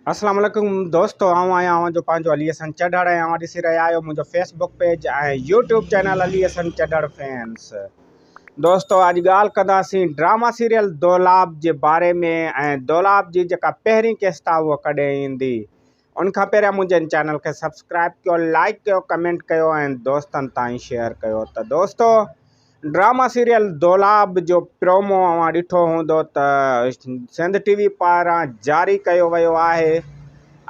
اسلام عليڪم دوستو آئون آهيان اوهان جو پنهنجو علي حسن چڍڙ ۽ اوهان ڏسي رهيا آهيو منهنجو Facebook page ۽ YouTube channel Ali Hassan Chadhar fans. دوستو اڄ ڳالهه ڪنداسين ڊراما سيريل دولاب جي باري ۾ ۽ دولاب جي جيڪا پهرين قسط آهي اها ڪڏهن ايندي. ان کان پهريان منهنجي هن چينل کي سبسڪرائب ڪيو، لائيڪ ڪيو، ڪمينٽ ڪيو ۽ دوستن تائين شيئر ڪيو ته دوستو ڊراما سيريل دولاب جو پرومو اوهان ڏٺو هوندو ته سنڌ ٽي وي پاران جاري ڪيو ويو آهي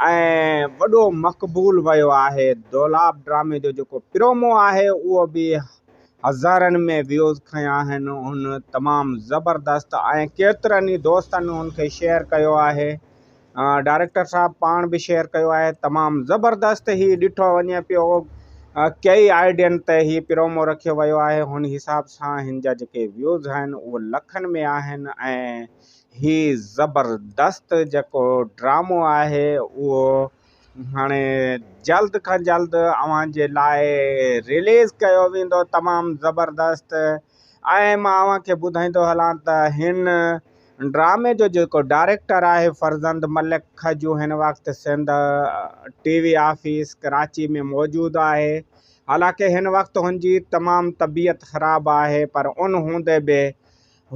۽ وڏو مقبول ويو آهي دولاب ڊرامي جو جيڪو پرومو آهي اهو به هزارن ۾ ويوز کنيا آهن هن تمام زبردست ۽ ڪيترن ئي دوستن ان کي شيئر ڪيو آهي ڊائريڪٽر صاحب پاڻ به شيئر ڪيو آهي تمام زبردست هي ڏٺو وڃي پيو ڪئي آئيڊين تي هي پرومو رکيو ويو آهي هن حساب سان هن جا جيڪي ويوز آهن اهي لکن ۾ آهن ۽ هي زبردست جيڪو ڊرامو آهي اهو هاڻي جلد کان جلد اوهان جي لاء رليز ڪيو ويندو تمام زبردست ۽ مان اوهان کي ٻڌائيندو هلان ته هن ڊرامي جو جيڪو ڊائريڪٽر آهي فرزند ملڪ کجو هن وقت Sindh T V office Karachi ۾ موجود آهي حالانڪه هن وقت هن جي تمام طبيعت خراب آهي پر ان هوندي به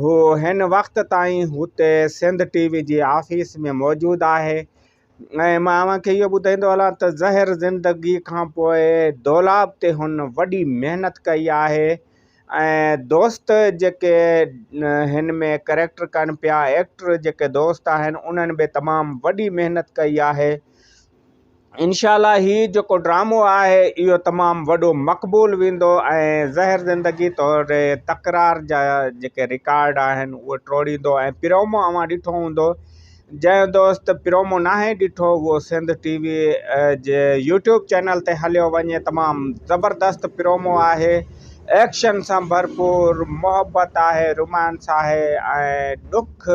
هو هن وقت تائين هتي سنڌ ٽي وي جي آفيس ۾ موجود آهي ۽ مان اوهان کي اهو ٻڌائيندو هلان ته زهر زندگي کان پوء دولاب تي هن وڏي محنت ڪئي آهي ۽ دوست جيڪي هن ۾ ڪريڪٽر ڪن پيا ايڪٽر جيڪي دوست آهن انهن به تمام وڏي محنت ڪئي آهي انشاء الله هي جيڪو ڊرامو آهي اهو تمام وڏو مقبول ويندو ۽ زهر زندگي طور تڪرار جا جيڪي رڪارڊ آهن اهي ٽوڙيندو ۽ پرومو اوهان ڏٺو هوندو جنهن دوست پرومو ناهي ڏٺو اهو سنڌ ٽي وي جي يوٽيوب چينل تي هليو وڃي تمام زبردست پرومو آهي ايڪشن سان ڀرپور محبت آهي رومانس آهي ۽ ڏک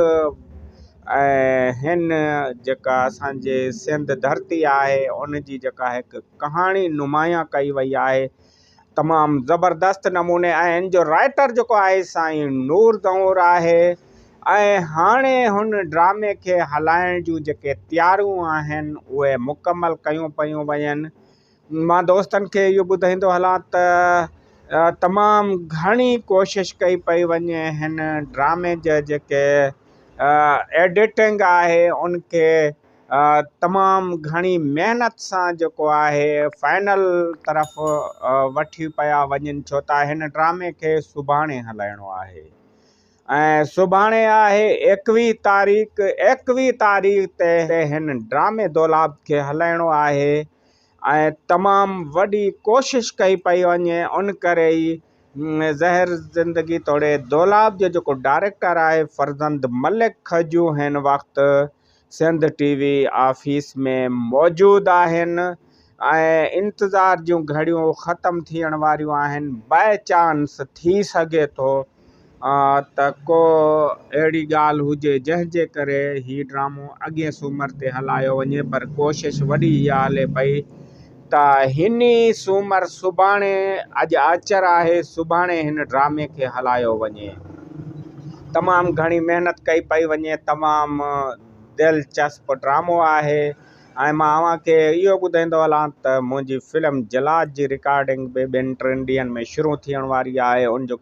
۽ هن جيڪا اسانجي سنڌ ڌرتي آهي ان جي جيڪا هڪ ڪهاڻي نمايان ڪئي وئي آهي تمام زبردست نموني ۽ ان جو رائٽر جيڪو آهي سائين نور زئور آهي ۽ هاڻي هن ڊرامي کي هلائڻ جون جيڪي تياريون آهن اهي مڪمل ڪيون پيون وڃن مان دوستن کي اهو ٻڌائيندو هلان ته تمام گهڻي ڪوشش ڪئي پئي وڃي هن ڊرامي جي جيڪي ايڊيٽنگ آهي ان کي تمام گهڻي محنت سان جيڪو آهي فائنل طرف وٺي پيا وڃن ڇو ته هن ڊرامي کي سڀاڻي هلائڻو آهي ۽ سڀاڻي آهي ايڪويهه تاريخ ايڪويهه تاريخ تي هن ڊرامي دولاب کي هلائڻو آهي ۽ تمام وڏي ڪوشش ڪئي پئي وڃي ان ڪري ئي زهر زندگي توڙي دولاب جو جيڪو ڊائريڪٽر آهي فرزند ملڪ کجو هن وقت سنڌ ٽي وي آفيس ۾ موجود آهن ۽ انتظار جون گهڙيون ختم ٿيڻ واريون آهن باء چانس ٿي سگهي ٿو ته ڪو اهڙي ڳالهه هجي جنهن جي ڪري هي ڊرامو اڳئين سومر تي هلايو وڃي پر ڪوشش وڏي اها هلي پئي ته هن ئي سومر سڀاڻي اڄ آچر آهي سڀاڻي هن ڊرامي کي هلايو وڃي. تمام گهڻي محنت ڪئي پئي وڃي تمام دلچسپ ڊرامو آهي ۽ مان اوهان کي اهو ٻڌائيندو هلان ته منهنجي فلم جلاد جي رڪارڊنگ به ٻن ٽن ڏينهن ۾ شروع ٿيڻ واري آهي ان جو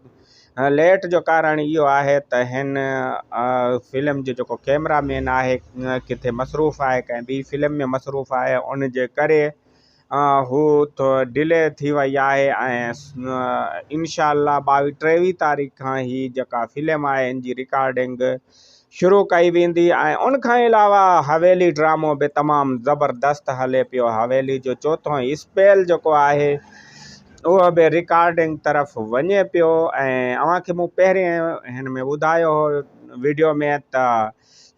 ليٽ جو ڪارڻ اهو آهي ته هن فلم جو جيڪو ڪيمرا مين آهي ڪٿي مصروف آهي ڪنهن ٻي فلم ۾ مصروف آهي ان جي ڪري هو ٿورو ڊلي ٿي وئي آهي ۽ انشاء الله ٻاويهه ٽيويهه تاريخ کان هي جيڪا فلم آهي ان جي رڪارڊنگ شروع ڪئي ويندي ۽ ان کان علاوه حويلي ڊرامو به تمام زبردست هلي پيو حويلي جو چوٿون اسپيل جيڪو آهي اهو به رڪارڊنگ طرف وڃي پيو ۽ اوهان کي مون پهرين هن ۾ ٻڌايو هو ويڊيو ۾ ته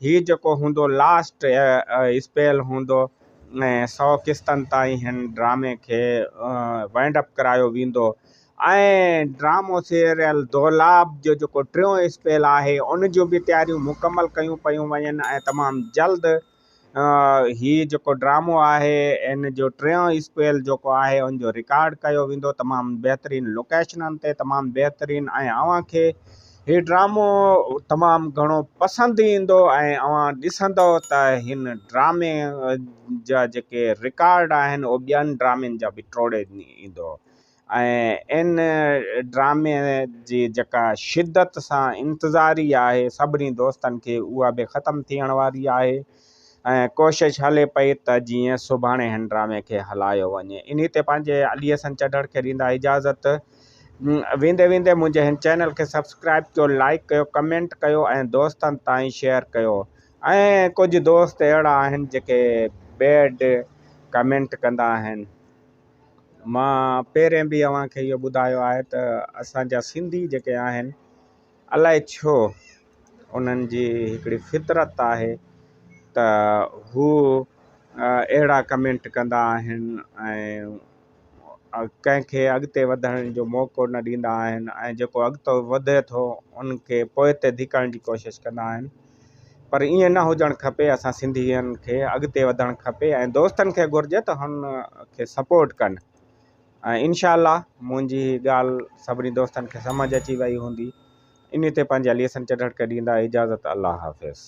هي جيڪو هوندو لاسٽ اسپيل هوندو ۽ سو قسطن تائين هن ڊرامي کي وائنڊ اپ ڪرايو ويندو ۽ ڊرامو سيريل دولاب جو جيڪو ٽيون اسپيل آهي ان جون به تياريون مڪمل ڪيون پيون وڃن ۽ تمام جلد هي جيڪو ڊرامو آهي ان جو ٽيون اسپيل جيڪو آهي ان جو رڪارڊ ڪيو ويندو تمام بهترين لوڪيشنن تي تمام بهترين ۽ اوهان کي هي ڊرامو تمام گهڻو پسند ايندو ۽ اوهان ڏسندؤ ته هن ڊرامي جا جيڪي رڪارڊ آهن اهي ٻين ڊرامن جا به ٽوڙي ايندو ۽ ان ڊرامي جي جيڪا شدت سان انتظاري آهي سڀني دوستن کي اها به ختم ٿيڻ واري آهي ۽ ڪوشش هلي پئي ته جيئن سڀاڻي هن ڊرامي کي هلايو وڃي انهي تي پنهنجي علي حسن چڍڙ کي ڏيندا اجازت ويندي ويندي منهنجي هن چينل کي سبسڪرائب ڪيو لائڪ ڪيو ڪمينٽ ڪيو ۽ دوستن تائين شيئر ڪيو ۽ ڪجهه دوست اهڙا آهن جيڪي بيڊ ڪمينٽ ڪندا آهن مان پهرين به اوهان کي اهو ٻڌايو آهي ته اسان جا سنڌي جيڪي آهن الائي ڇو انهن جي هڪڙي فطرت آهي ته هو اهڙا ڪمينٽ ڪندا آهن ۽ ڪنهن کي اڳتي وڌڻ جو موقعو نه ڏيندا آهن ۽ جيڪو اڳتو وڌي ٿو ان کي پوئتي ڌڪڻ جي ڪوشش ڪندا آهن پر ائين نه هجڻ کپي اسان سنڌين کي اڳتي وڌڻ کپي ۽ دوستن کي گهرجي ته هن کي سپورٽ ڪن ۽ انشاء الله منهنجي هي ڳالهه سڀني دوستن کي سمجهه اچي وئي هوندي انهي تي پنهنجي علي حسن چڍڙ کي ڏيندا اجازت الله حافظ.